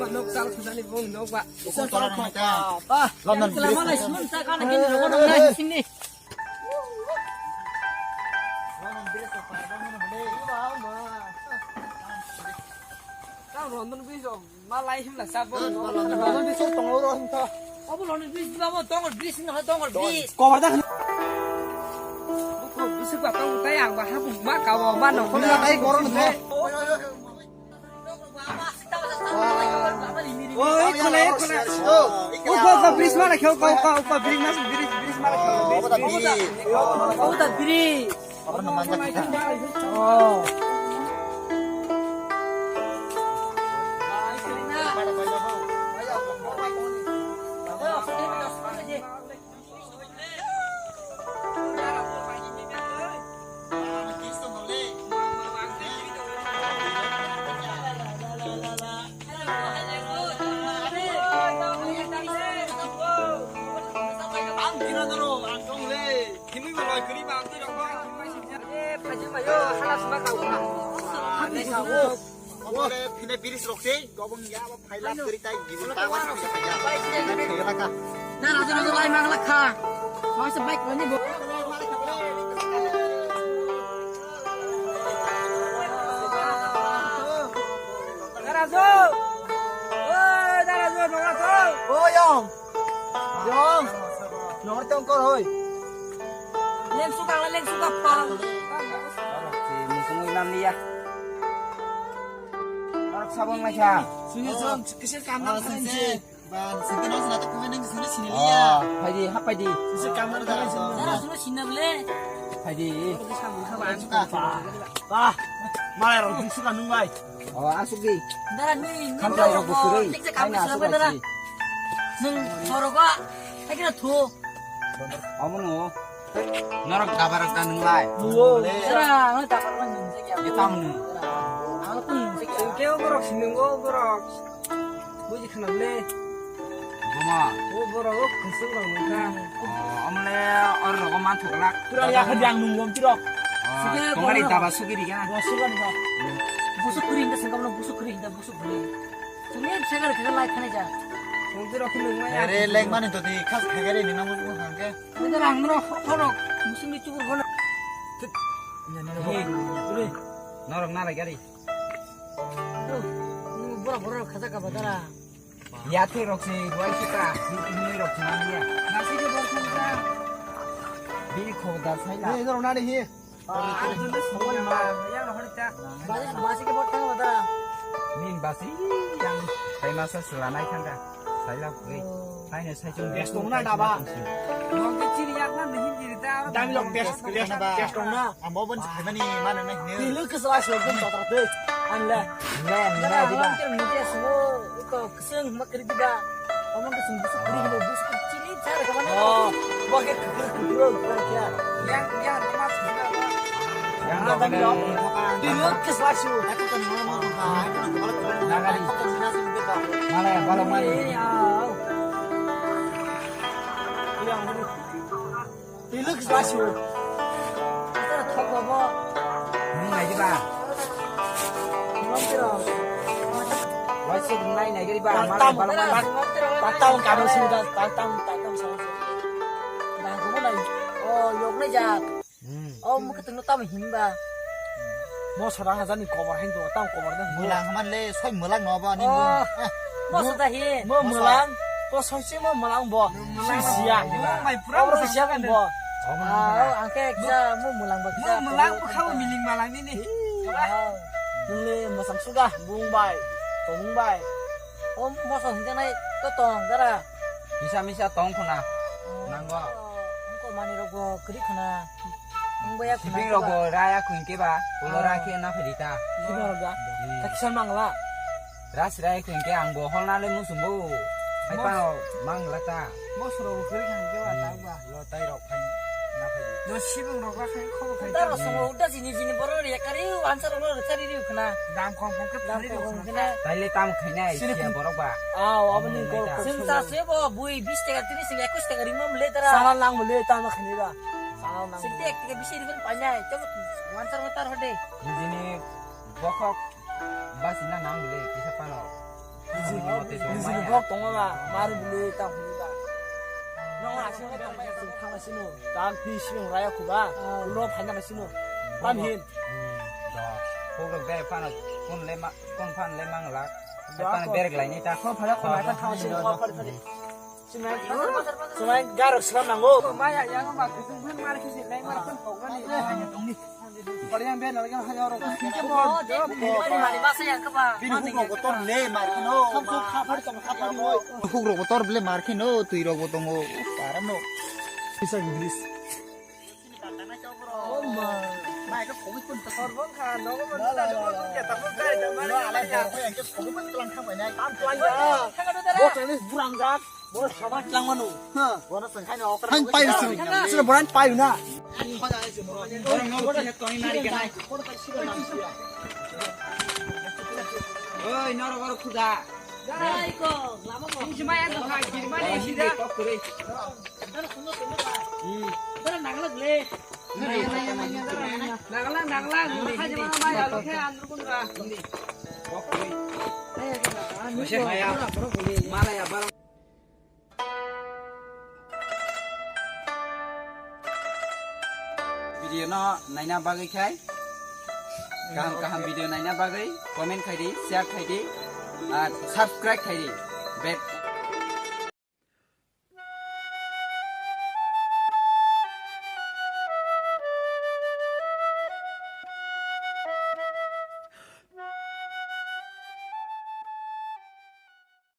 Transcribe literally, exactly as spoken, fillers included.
Nok chal khudani bong nok ba. Bukung tora nang ta. Ba. London Bridge. Lama lai sun ta kana kini rogo nang nai sini. London Bridge. Malai himla sabo. London Bridge tongo ro himtho. Obo London Bridge babo tongo bridge no tongo bridge. Kobar da. Buku bisu ba tongo tai ang ba habu ma kawo ma no. Kobar da tai koron tho. Oi, khole, khole. Upa, upa bridge mara kheo, upa, upa bridge mas, bridge, bridge mara kheo. Obo da bridge. Obo da bridge. Oh. Obo le phine biris rok se, gobong ya, abo phai lap gari tai, gibin ta wan phai ya. Na raja raja lai mang lakha. Kau se bike lani bo. Na raja. Oi, na raja, nongra to. Oi, yong. Yong. Nongra tong kor hoi. Leng suka, leng suka pa. Musung ilam liya. Norok sabong naikha. Sini song, kisir kamar sini. Ba, sini nong sini tak kami neng sini sini liya. Oh, phaidi, hap phaidi. Kisir kamar dah. Dara sini sini bele. Phaidi. Ba, ba, malai rong sini suka nung bai. Oh, asuk di. Dara ni, ni. Kan rok busuri. Cek cek kamar sini dara. Nung sorogo. Hai kira thu. Omono. Norok dabar ka nung lai. Dara, ang dabar ka nung. Kita menu. Ang pun. Keu borok sinungo borok. Buji khana le. Buma. O borok o khusung rok nungkha. Amle or rogo man thok lak. Pura ya khadi ang nung gom tirok. Tongari daba sugiri ka. Busuk kuri hinda sengkam no busuk kuri hinda busuk kuri. Tumi segar khe lai khane ja. Nung tirok khulung ma ya. Are leng mani to di khas khagari ni namu hangke. Ini rang no horok musim ni chubur bono. Norok nalai gari. Bora bora khaja ka badara. Yate rok se ruai sita, ini rok se mania. Nasi ke bor khun sa. Bini khoda saila. Ni norok nari hi. Basi, basi ke bor tang badara. Nin basi yang kai masa selanai thangka. Saila bui. Haino saichung best tongna daba. Nong ke chiri yakna nahi jiri ta. Dami lok best, best, best tongna. Ambo bon saimani mana nahi. Tilu kesala sel bon totra te. Anle. Ne, ne, diba. Nong ke nong ke sumo ko keseng makri diba. Among keseng busuk kri diba busuk chiri cara kapan. Oh, bo ke kukur kukur ko kya. Yang yang mas. Yang dong. Tilu kesala su. Aku kan mau mau. Nagari. Mana ya, balok mani. Tilu kisa su. Ata thok babo. Nung nai diba? Nung tiro. Wai sik nai nai gari ba, malai balok mani. Tatam kamu sih udah, tatam, tatam sama sih. Bang kamu nai. Oh, yok nai jak. Hmm. Oh, mukha tengno tamo himba. Mo sara hajar ni kobar hain do, tam kobar dang. Mulang haman le, soi mulang no ba ni. Oh, mo sada hi. Mo mulang, ko soi se mo mulang bo. Sui sia. Mo mai pura mo sia kan bo. Ah, ang ke ja mo mulang ba. Mo mulang ko khawa miling malang ni ni. Nung le mo sang suga, bung bai, tong bai. Oh, mo sang hinga nai, to tong dara. Misa misa tong khuna. Nango. Ungko mani rok bo kri khuna. Ang baya khuna. Sibing rok bo raya khun ke ba. Ulo ra khe na phedi ta. Sibing rok ga. Hmm. Ta kisan mangla. Ras rai khun ke ang bo hol na le musung bo. Hai pa mangla ta. Mo suro bo kri khun ke ba ta ba. Lo tai rok phai na phedi. Yo sibing rok ra khai khobo khai. Dara songo uda jini jini borok ya kari answer lo kari ri khuna. Dam kom kom ke phari ri khuna. Taile tam khainai sia borok ba. Aw, aboni kol. Chwng ta se bo bui bis taka, tris taka, ekus taka ringma mle dara. Chala nang mle ta ma khani ba. Chala nang. Sing tek tek bisi ringma painai. Chok wansar watar hode. Nijini bokhok basi na nang mle kisa palo. Nijini bok tongo ba, mari bili ta huni ba. Nong asing tong ba, asing thang asino. Tang pi sing raya kuba, ulo phaina asino. Tam hin. Dos. Hugrok bere phano kun le ma, kun phan le mang lak. Phano berek lai ni ta. Ko phara ko mata thang asino, ko phara phara. Sumai, sumai garok slam nango. Maya yang ba kutung phan mar kisi lai mar phan kok ni. Pariang be nalga ha yoro. Bini hukrok kotor le mar kino. Hukrok kotor ble mar kino, twi rok bo tongo. Parano. Bisa English. Burang jak. Bo Chinese burang jak. Bo sama tlang mano. Ha. Bono sengkai no okra. Hang pai su. Sura boran pai na. Oi, noro goro khuda. Dai ko, lama ko. Ini cuma yang tuh haji mana sih dah? Dara kuno kuno ba. Hmm. Dara nagala gle. Nagala nagala. Haji mana ba ya lo ke andru kun ra. Oke. Ayo kita. Maya. Mana ya barang. Video no naina bagwi khai kaham kaham video naina bagwi comment khai di, share khai di, ar subscribe khai di. Bek